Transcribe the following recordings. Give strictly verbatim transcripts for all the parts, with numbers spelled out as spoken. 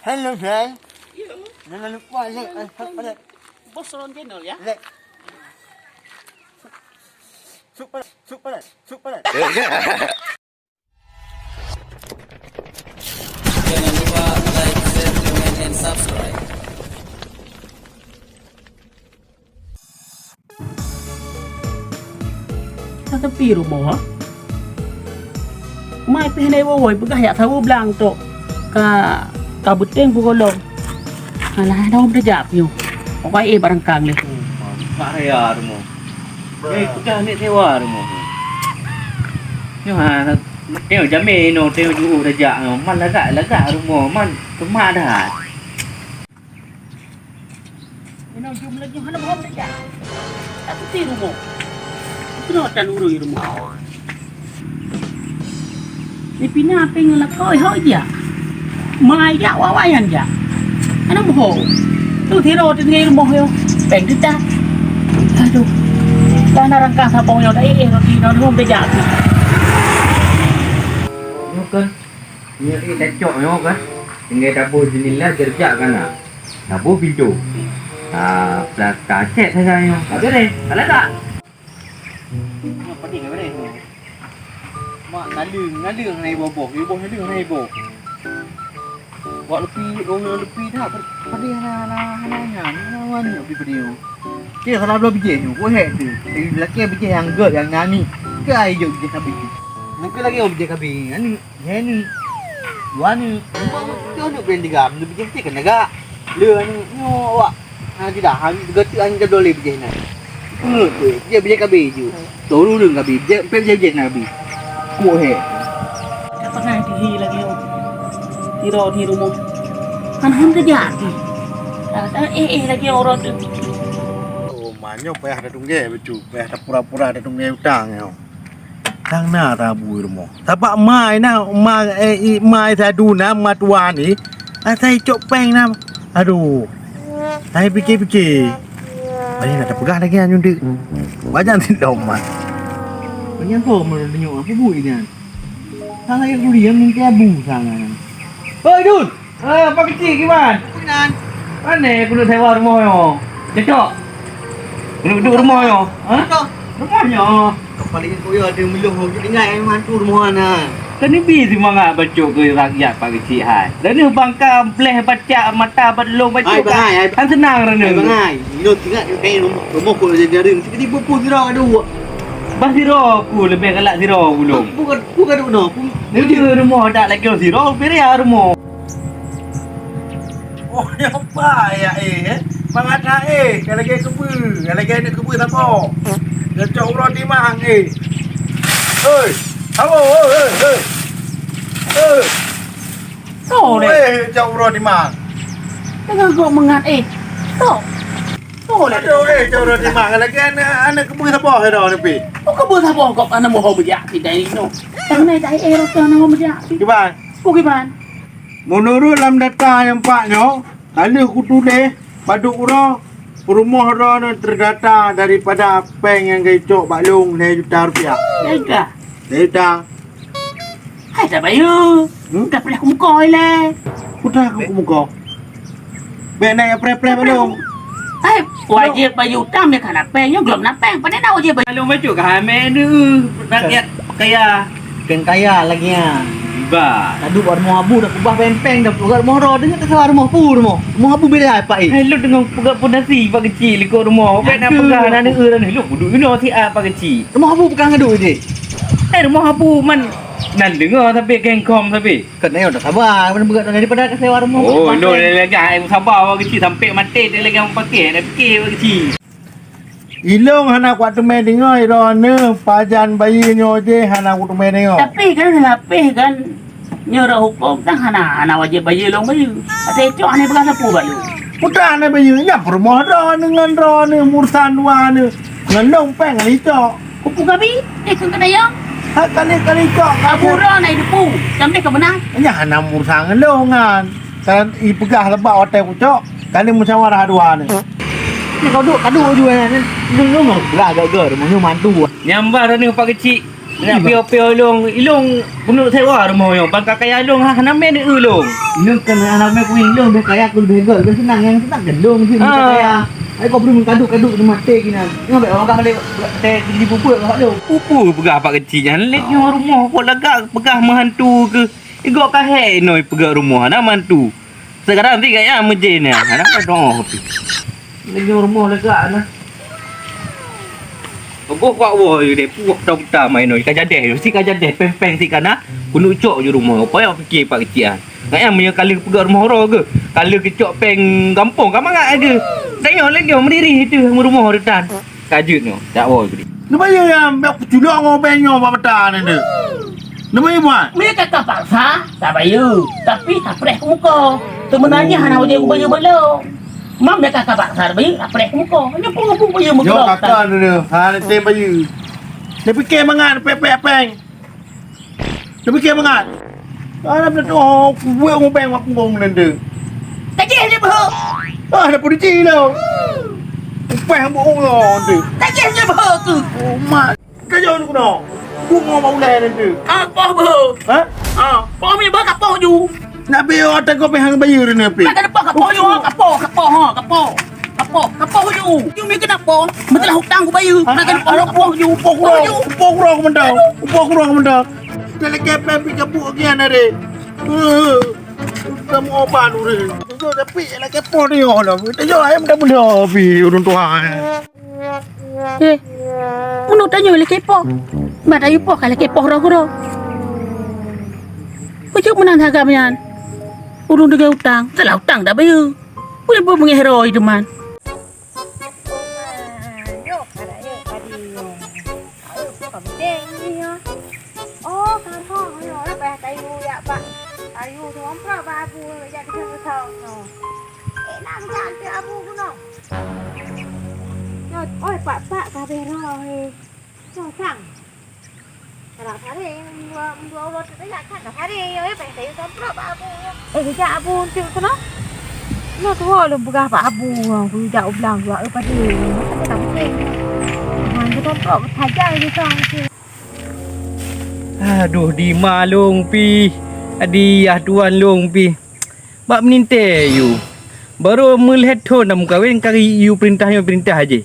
Hello, friend. Jangan lupa like and subscribe. Bos Ron Channel, ya? Like. Subscribe, subscribe, subscribe. Jangan lupa like, share, comment, and subscribe. Ka sepi rumoh, ha? Mai pih hana iwoe-woe, peugah jak saweue blang tok. Ka, ka beuténg peugohlom. Alah, dong beujak piôh. Pokok eh barangkang lé. Mak raya rumoh. Eh, peugah aneuk sewa rumoh. Nyoe ha, tengok jamé inoe, tengok juoh dah jak nyoe. Man lagak, lagak rumoh, man teumak dah. Inong jeuem laju hana bohong saja. Tak putih rumoh. Kena tan urui rumoh. Ni pina apa yang lakukan ho dia? Mai jak wawayan jak. Hana bohong. Tu tiro tu ni rumoh yo. Peng kita. Aduh. Dah nak rangkang sabong yo dah eh roti no rumoh dia jak. Bukan. Nyoe tacok nyoe kan. Tinggai taboh jendela jerjak kana. Taboh pintoe. Ah, plasta cet saja nyoe. Tak beres. Salah tak? Nyoe pedih tak beres nyoe. Mak naleueng, naleueng hana iboh-boh. Iboh naleueng hana iboh. Wak lepi, oh, lepi dah. Pedih hana, hana, hana nyan. Hana wani lepi pedih nyoe. Cek salah bloe bijéh nyoe. Ku hek tu. Lagi belakang bijéh nyang gèt, nyang nani. Ke ai jok bijéh sabe tu. Mungkin lagi orang bijéh kabi. Nani. Nyan ni. Dua ni. Memang betul ni brand tiga. Benda bijéh ti kena gak. Le ni. Nyo awak. Ha tidak. Hari tiga tu hanya dah boleh bijéh nai. Perut tu. Bijéh bijéh kabi ju. Tolu dong kabi. Bijéh pe bijéh bijéh nabi. Kok he. Apa ngai di lagi. Tiro di rumah. Kan han kerja ni. Eh eh lagi orang tu. Oh, manyo payah dah tunggu betul. Payah dah pura-pura dah tunggu utang yo. Tang na tabu rumoh. Sabab mai na, ma, eh, i, mai sadu na, ma tuan ni. Asai cok peng na. Aduh. Hai pike-pike. Bani nak terpeugah lagi nyan nyoe. Banyak sindom ma. Banyak ho meunyoe apa bui nyan. Salah yang kuliah minta abu sana. Hoi Dun. Ah, Pak Keuchik, kiban? Apa nan? Pane keuneuk sewa rumoh nyoe? Cocok? Keuneuk duek rumoh nyoe? Ha? Cocok. Rumoh nyoe. Kepala yang koyo ada meluh mau jadi ngai mantu rumoh na. Kan ni bi semangat bacok ke rakyat Pak Keuchik hai. Dan ni bangka bleh bacak mata bat lông bacok. Hai, bangai, hai. Kan senang rana. Hai, bangai. Lu tengok kayak rumoh, rumoh kok jadi jaring. Sekali bupus sira ada. Bah sira aku lebih galak sira ulung. Bukan, bukan duk no. Aku ni rumoh tak lagi sira, beri rumoh. Oh, nyoe apa ya, eh, eh? Mangat ha, eh, ka lagèe keubeu, ka lagèe aneuk keubeu sapo. Geucok uroe timang, eh. Hoi, halo, hoi, hoi, hoi. Hoi. Toh, deh. Eh, cok uroe timang. Tengah gok mengat, eh. Toh. Toh, deh. Aduh, eh, cok uroe timang. Ka lagèe aneuk, aneuk keubeu sapo, eh, dah, nepi. Oh, keubeu sapo, kok aneuk boh beujak, tidak ini, no. Tangai tak, eh, rasa aneuk boh beujak. Kiban. Oh, kiban. Meunurot lam data nyang pat nyoe, ka lheueh kutuléh padub uroe, peurumoh droeneuh teurdata daripada péng nyang geucok bak lôn lhèe juta rupiah. Lhèe juta? Lhèe juta. Hai tabayeue. Hmm? Ka payah kumeukoe lé. Peue ka kumeukoe? Bèk na preh-preh bak lôn. Hai, wajéb bayeue utang, meukareuna péng nyoe gohlom na péng. Pane na wajéb bayeue? Lôn bacut ka hamé neuh rakyat kaya. Kön kaya lagèe nyan. Ba. Taduek bak rumoh abu, takeubah péng-péng, tapeugöt rumoh droe, deungon tasewa rumoh peue rumoh. Rumoh abu beda apa, eh? Hai, lôn deungon peugöt pondasi Pak Keuchik likot rumoh. Bèk na peugah na neueu, lôn kudu inoe siat Pak Keuchik. Rumoh abu peue ka geuduek jih? Eh, rumoh abu man nan deungoe sabe, gengkom sabe. Kön ayo dah saba, man beugöt daripada tasewa rumoh. Oh, lôn lagèe ai saba Pak Keuchik sampai maté, dia lagèe paké, dah fikir Pak Keuchik. Ilôn hana kuat teumé deungoe droeneuh pajan bayeue nyoe jih hana kuteumé deungoe. Tapi kan lapéh kan nyoe rot hukôm kan hana, hana wajéb bayeue lôn bayeue. Asai cok hana peugah sapeue bak lôn. Peugah hana bayeue, nyan peurumoh droeneuh ngon droeneuh, urusan dua neuh. Ngon lôn péng hana icok. Kupu kabi, eh, kön keudayang. Ha, kali-kali cok, abu droe na idepu, jamdeh ka beuna. Nyan hana urusan ngon lôn nyan. Kan ipeugah leubak watèe kucok, kali musyawarah dua ni. Ni kau duk, kau duk ju ni. Lu, lu mau belah gaga, mau nyu mantu. Nyambah dah ni Pak Keuchik. Nak piôh-piôh lôn, ilôn keuneuk sewa rumoh nyoe, ban ka kaya lôn hana mé neueu lôn. Ilôn kan hana mé kuéh ilôn, beh kaya ku leubeh göt, beh seunang nyang seunang keu lôn sih Ah. kaya. Ai kau beri kaduk-kaduk di mata kina. Nyoe beh orang kah lé teh di bubur kau lôn. Upu peugah pak kecil nyan, lét nyoe rumoh kok lagak peugah meuhantu keu. Igok ka hé inoe peugah rumoh hana meuhantu. Sekarang ti gaya meuje ni. Ada apa doa tu? Lagi rumah lega na. Boh kuat woe deh puak tau kita main oi. Ka jadeh, si ka jadeh peng-peng si kana. Kunu cok ju rumah. Apa yang fikir pak kecil ah? Ngaya meunyo kali peugah rumah orang ke? Kali kecok peng gampong ka mangat ke? Saya lagi mendiri itu rumah rutan. Kajut nyo, dak woe gede. Neubayeue nyang bak peuculok ngon ubeng nyoe bak mata nyan deuh. Neubayeue buat? Meunyoe ka kapaksa, tabayeue, tapi tapreh keu muka. Seubeunanya hana wajéb kubayeue bak lôn. Mam meunyoe ka kapaksa tabayeue, tapreh keu muka. Nyoe peue-peue bayeue muka. Nyoe kakak nyan deuh, hana tem bayeue. Neupiké mangat pek-pek peng. Neupiké mangat. Alah, beutôi, kubuet ubeng bak punggong nyan deuh. Tajih je beuhe. Ah, ada polisi lo. Upah buong lo deuh. Tajih je beuhe tu. Oh, mak. Kajau tu kena. Bungo bak ulai nyan deuh. Ah, poh beuhe. Ha? Ah, poh mi beuhe ka poh ju. Nak beu otak kau pihang bayeue ni pi. Nak kena poh ka poh ju, ka poh, ka poh, ha, ka poh. Kapoh, kapoh ju. Ju mi kenapa? Beuteulah hutang kubayeue. Nak kena poh, kapoh ju. Upoh kuro, upoh kuro keumandang. Upoh kuro keumandang. Dah lagi apa yang pergi kabur lagi anak dek. Kamu obat urang. Tu tapi lagi poh dia lah. Kita jual ayam dah bela habis urang tuan. Eh, meunurot tanyoe lagèe poh. Ban tanyoe poh ka lagèe poh roh guro. Peue cit meunan agam nyan? Ureueng deungon utang, salah utang dak bayeue. Peue lé beungèh roh teuma. Oh, kamoe nyoe payah tayue jak bak, tayue tumprak bak abu jak keuthong-keuthong nyoe. Eh, nak meucantik abu gunong. Nyoe, oi, pak-pak ka habéh roh, eh. Nyoe sang. Karak sare, mendua, mendua uroe teuk jak sang ka sare, eh, payah tayue tumprak bak abu. Eh, jak abu enteuk keunoe. Nyoe tuwoe lôn peugah bak abu, kujak u blang juak, eh, padé. Masa ka penting. Nyoe tumprak saja, eh, sang. Adoh, dima lôn pih, hadiah tuan lôn pih. Bak meulintèe yue. Barô meulhèe thôn na meukawen ka yue peurintah nyoe peurintah jih.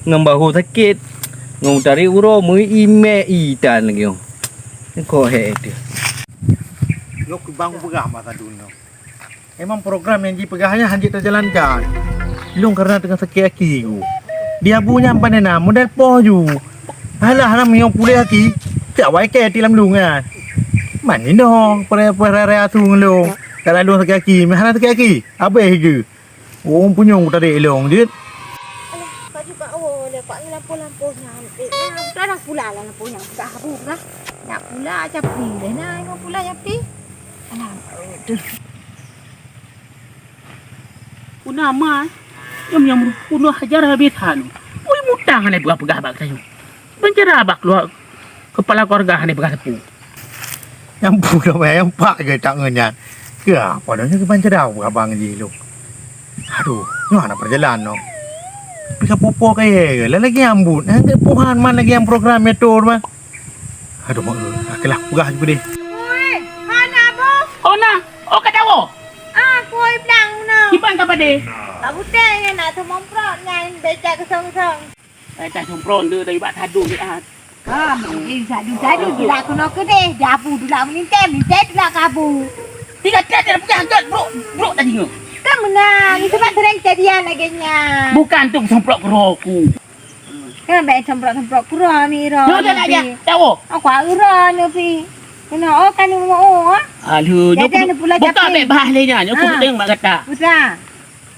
Ngon bahô sakét, ngon tarek uroe meu-imè itan lagèe nyoe. Kok hèk teuh. Lôn kubang peugah masa dulu. Memang program nyang jipeugah nyan hanjeuet teujalankan. Lôn kareuna teungoh sakét aki ku. Di abu nyan pane na modal poh ju. Alah, alah meunyoe puléh aki, cak awai kèe tilam lôn nyan. Man inoe, peureulèe-peureulèe asu ngon lôn. Kalau lôn sakét aki, meuhana sakét aki, abéh geu. Ureueng punyueng ku tadek lôn jeuet. Alah, ka juga awai lé, pak ngilampôh-lampôh nyan. Eh, nah, udah dah pula lah lampôh nyan. Dah abu lah. Nak pula capri lé, nah, nak pula capri. Alah, aduh. Puna ma, nyam nyam puna hajar habis han. Ui mutang hana peugah-peugah bak tanyoe. Penjara bak keluar kepala keluarga hana peugah teupeu. Nyam puna ma nyam pak ge tak ngeunyan. Ke apa dah nyang penjara peugah bang ji lu. Aduh, nyoe hana perjalanan no. Pika popo kaya ge, lagi ambut. Nanti puhan man lagi yang program metur man. Aduh, mak, aku lah peugah juga deh. Oi, hana boh. Oh nah, oh ka dawo. Ah, koi blang na. Kiban ka padé. Ka buteng nyan nak seumomprot nyan becak keusong-song. Eh, tak semprot tu dari bak sadu ni ah. Ha, mungkin sadu-sadu tidak kena ke deh. Dia abu dulak melintang, melintang dulak kabu. Tiga tiga dia pegang angkat, bro. Bro tadi nyo. Kan menang. Itu kan sering kejadian lagi nya. Bukan tu semprot ke roh aku. Kan baik semprot-semprot kurang ni Ira. Nyoe dah nak jak. Tahu. Aku Ira ni pi. Kena oh kan ni mau oh ah. Aduh, nyoe buka bek bah lé nya. Nyoe kudu tengok mak kata. Putra.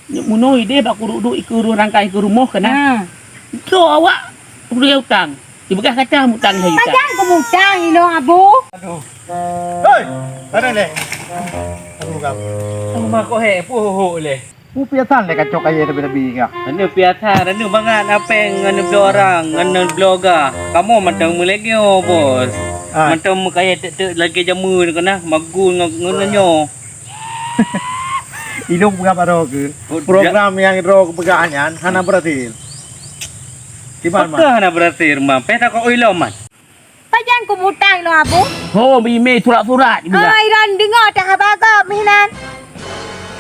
Nyoe munoi deh bak kudu duk ikeu rangkai ikeu rumoh kena. Ha. Tu awak kudu utang. Dipeugah kata mutang lé utang. Padang ke mutang ilo abu. Aduh. Hei, mana leh? Aduh, kamu. Rumah kau heh, puh leh. Pu piasan lé kacok kayèe tabi-tabi kah? Anu piasan, anu bangat apeng, anu bloe orang, anu bloe ga. Kamoe mantong meuleunyoe, bos. Ah. Mantong meukayèe tek-tek lagèe jameun keuh nah, magun ngon, ngon nyoe. Ilong peugah baroe keuh. Oh, program nyang droe peugah nyan hana berhasil. Di mana, Man? Peugah hana berhasil, Man. Peh takok ilong, Man. Pajan kumutang lôn, Abu? Ho, mimé surat-surat juga. Ah, Iron deungoe dah haba gob meunan.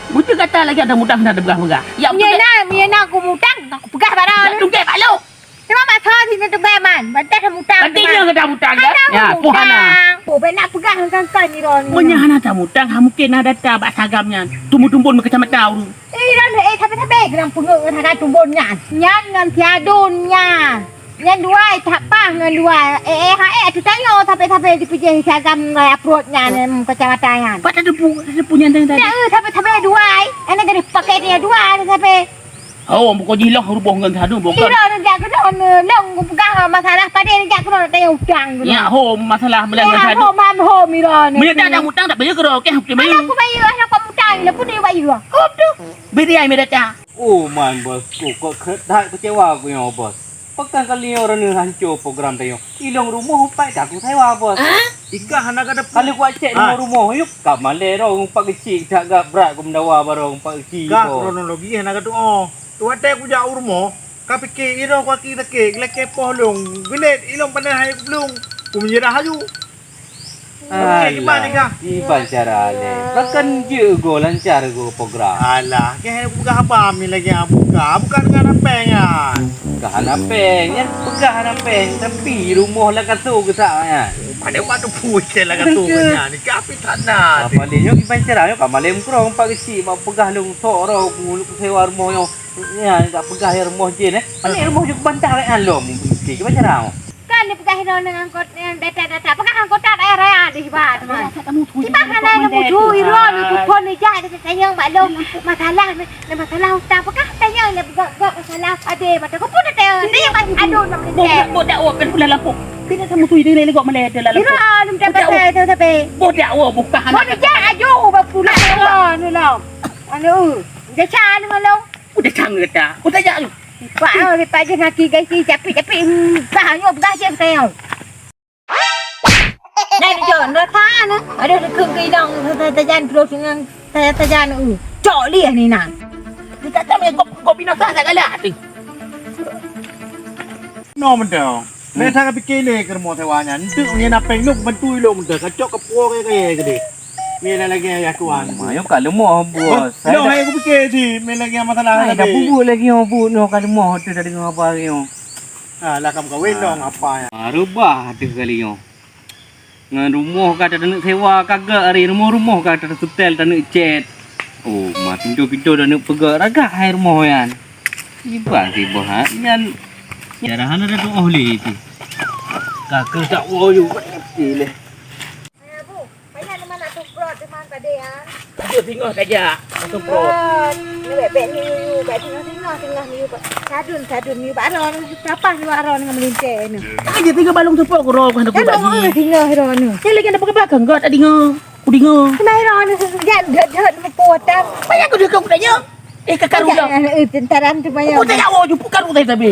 Beutôi gata lagèe ada mutang, hana teupeugah-peugah. Ya, beutôi. Meunyo na, meunyo na kumutang, kupeugah bak droeneuh. Tungkèe bak lôn. Teuma bak soe sinoe teupeugah man? Bantah mutang. Berarti nyoe gata mutang, kan? Ya, poh hana. Oh, bèk nak peugah ngon kan-kan Iron. Meunyo hana tamutang, ha mungken na data bak sagam nyan. Tumbon-tumbon meukacamata ureueng. Eh, Iron, eh, sabe-sabe geurang peungeuet ngon hana tumbon nyan. Nyan ngon si Adun nyan. Nyan duai that paih ngon duai. Eh, eh, ha, eh, atu tanyoe sabe-sabe dipeujeuet si agam ngon aprot nyan, em, kacamata nyan. Pat tateupeue, tateupeue nyan teuh tadi. Nyan, eh, sabe-sabe duai. Ana jadi pakai dia duai sabe. Oh, buka jih lôn ruboh ngon si Adun, buka. Ira neujak keunoe, long kupeugah masalah padé neujak keunoe tayang utang keunoe. Nyak ho masalah meulai ngon si Adun. Ho, mam ho, Ira ni. Meunyo dak ada utang, dak bayeue keudroe, okey, okey, bayeue. Aku bayeue, hana kau utang, leupah dia bayeue. Kau tu. Beri ai meudata. Oh man bos, ku kok keu-, that keucewa ku nyoe bos. Pakon kali nyoe droeneuh hanco program tanyoe. Ilong rumoh upai taku sewa bos. Ikah hana ka deuh. Kali kuat cek rumoh-rumoh yuk ka malèe rong umpat geuchik that gak brat ku meudawa barong umpat geuchik. Kah kronologi hana ka tuoh. Watèe kujak u rumoh, ka pike iroh kaki sakét, geulakèe poh lôn, geulet ilong panas hai kublung. Ku meunyeurah aju. Alah, kiban cara lé. Bahkan jeuet go lancar go program. Alah, keu hai peugah haba mi lagèe buka, buka dengan hana péng nyan. Buka hana péng, nyan peugah hana péng, tapi rumoh lakaso geusak nyan. Pada waktu pui ke lakaso nyan, ni ka api tanah. Apa lé nyoe kiban cara nyoe ka malém krong pak geuchik mak peugah lôn sok roh ku sewa rumoh nyoe. Nyan ka peugah ya rumoh jin eh. Malém rumoh jin bantah kat nyan lom. Kiban cara. Kan dipeugah droeneuh ngon kot-, ngon data-data. Peugah ngon kota daerah raya deh, Iban. Iban hana neumusu, iroe neutupon neujak, neutanyong bak lôn. Masalah, masalah utang. Peugah tanyong lé gop-gop masalah padé. Mata kupon tanyong. Tanyong bak Adun nak meulintèe. Boh, boh dakwa kan pula lampôh. Bila sama tu dia lé gop malèe dia lampôh. Iroe lôn dah pasai tu tapi. Boh dakwa bukan. Boh neujak aju bak pula. Anu lôn. Anu. Dah cak anu lôn. Udah canggih dah. Udah jak tu. Pak, oh, lepas je kaki, kaki, capit, capit. Hmm, bah, nyoe peugah je kata nyoe. Nah, ni, Jon, rata ni. Aduh, dekeuk ke idang, tajan terus dengan tajan, tajan, uh. Cok liah ni, nah. Dia kata, "Meh, kau, kau binasa tak galak tu." No, mendang. Meh, saya fikir ni ke rumah sewa nya. Untuk ni nak peng, nak bantu ilok, mendang. Kacok ke puang ke, ke, ke dia. Meh, lagi ayah tuan. Mayo ka lemoh, bos. Bos, saya dah, hai aku fikir si, meh lagi masalah. Hai dah bubuk lagi, oh, bu, noh ka lemoh tu dah dengar apa hari nyoe. Ha, lah kam kahwin dong, apa ya? Ah, reubah teuh kali nyoe. Ngon rumoh ka taneuk sewa ka gak hari, rumoh-rumoh ka tasetel taneuk cet. Oh, ma pintu-pintu taneuk peugak ragak hai rumoh nyan. Iban sibeuh ha nyan. Jarahan ada tu oh lé tu. Ka keu tak woyo. Leh. Ayah bu, banyak teman nak tuprot teman tadi ya. Dia singoh saja. Tuprot. Ni bek-bek ni yu, bek singoh-singoh, singoh ni yu. Sadun, sadun ni baron, siapa ni baron dengan melintai ni. Aja tiga balung tuprot ku roh kan aku tak ni. Singoh roh ni. Saya lagi ada pakai belakang kau tak dengar. Ku dengar. Kena roh ni sejak dah dah ni potang. Banyak kau dia kau tanya. Eh kakak udah. Eh tentaran tu banyak. Kau tanya oh jumpa karu tadi tapi.